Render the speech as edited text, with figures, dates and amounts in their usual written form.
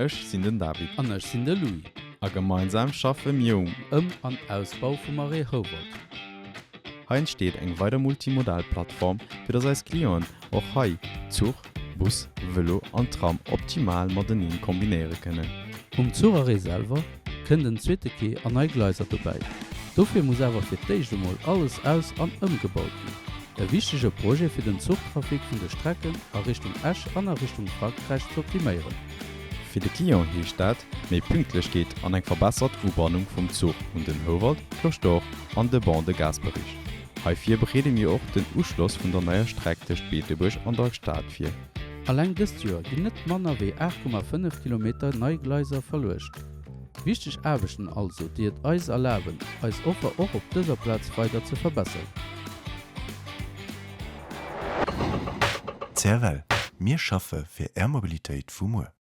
Ech sinn den David. An ech sinn de Louis. A gemeinsam schaffe mir um. Ëm an Ausbau vum Arrêt Houwald. Hei entsteet eng weider multimodal Plattform, fir dass eis Clienten och hei Zuch, Bus, Vëlo an Tram optimal mateneen kombinéiere kënnen. Um Zucharrêt selwer kënnt en zweete Quai an nei Gleiser dobäi. Dofir muss awer fir d'éischt emol alles aus an ëmgebaut ginn. E wichtege Projet fir den Zuchtrafic vun de Strecken a Richtung Esch an a Richtung Frankräich z'optiméieren. Fir de Client heescht dat, méi Pünktlechkeet an eng verbessert Ubannung vum Zuch un den Houwald, Cloche d'Or an de Ban de Gasperich. Heifir bereede mir och den Uschloss vun der neier Streck tëscht Beetebuerg an der Stad vir. Alleng dëst Joer ginn net manner wéi 8,5 Kilometer nei Gleiser verluecht. Wichteg Aarbechten also, déi et eis erlaben, eis Offer och op dëser Plaz weider ze verbesseren. CFL, Mir schaffe fir Är Mobilitéit vu muer.